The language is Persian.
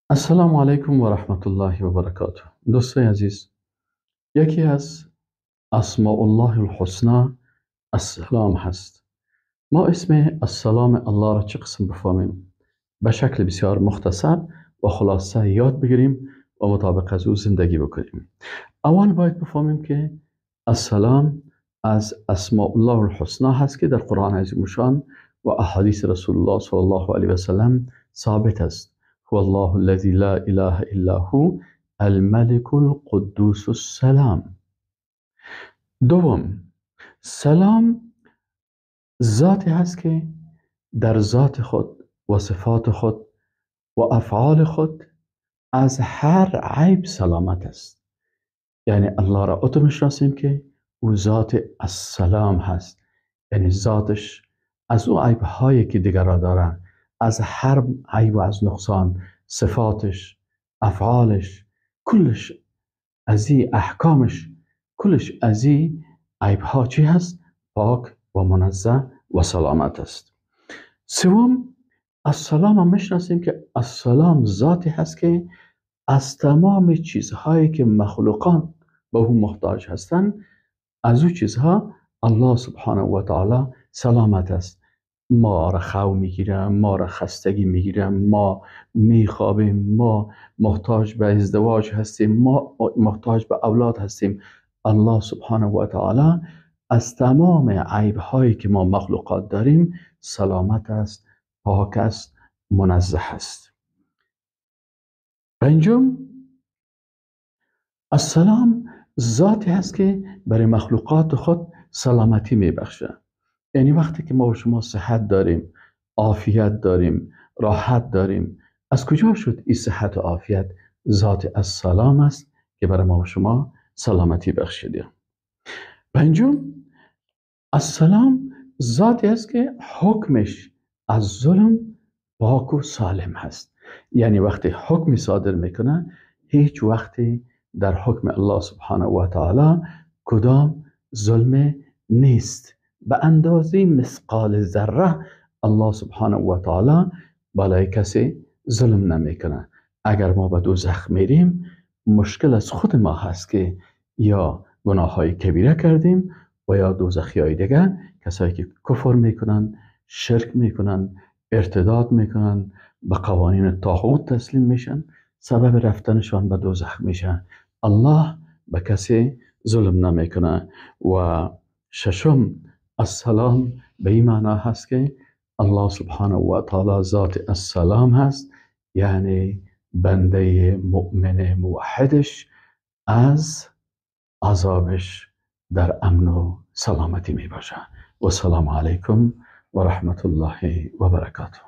السلام علیکم و رحمت الله و برکاته. دوستای عزیز، یکی از اسماء الله الحسنا السلام هست. ما اسم السلام الله را چه قسم بفهمیم؟ به شکل بسیار مختصر و خلاصه یاد بگیریم و مطابق از او زندگی بکنیم. اول باید بفهمیم که السلام از اسماء الله الحسنا هست که در قرآن عظیم شان و احادیث رسول الله صلی الله علیه و سلم ثابت است. هو الله الذي لا اله الا هو الملك القدوس السلام. دوم، سلام ذاتی هست که در ذات خود و صفات خود و افعال خود از هر عیب سلامت است. یعنی الله را اتو میشناسیم که او ذات السلام هست، یعنی ذاتش از او عیب هایی که دیگر را دارن، از هر عیب و از نقصان، صفاتش، افعالش، کلش از این احکامش، کلش از این عیب ها چی هست؟ پاک و منزه و سلامت است. سوم، السلام هم میشناسیم که السلام ذاتی هست که از تمام چیزهایی که مخلوقان به او محتاج هستند، از او چیزها الله سبحانه و تعالی سلامت است. ما را خو میگیره، ما را خستگی میگیره، ما میخوابیم، ما محتاج به ازدواج هستیم، ما محتاج به اولاد هستیم. الله سبحانه و تعالی از تمام عیب هایی که ما مخلوقات داریم سلامت است، پاک است، منزه است. پنجم، السلام ذاتی هست که برای مخلوقات خود سلامتی میبخشه. یعنی وقتی که ما و شما صحت داریم، عافیت داریم، راحت داریم، از کجا شد این صحت و عافیت؟ ذات السلام است که برای ما و شما سلامتی بخشیده. پنجم، السلام ذاتی است که حکمش از ظلم پاک و سالم هست. یعنی وقتی حکمی صادر میکنه، هیچ وقتی در حکم الله سبحانه و تعالی کدام ظلم نیست. به اندازه مثقال ذره الله سبحانه و تعالی بالای کسی ظلم نمیکنه. اگر ما به دوزخ میریم، مشکل از خود ما هست که یا گناه های کبیره کردیم و یا دوزخی های دیگه، کسایی که کفر میکنن، شرک میکنن، ارتداد میکنن، به قوانین طاغوت تسلیم میشن، سبب رفتنشان به دوزخ میشن. الله به کسی ظلم نمیکنه. و ششم، السلام به این معنا هست که الله سبحانه و تعالی ذات السلام هست، یعنی بنده مؤمن موحدش از عذابش در امن و سلامتی می باشه. و السلام علیکم و رحمت الله و برکاته.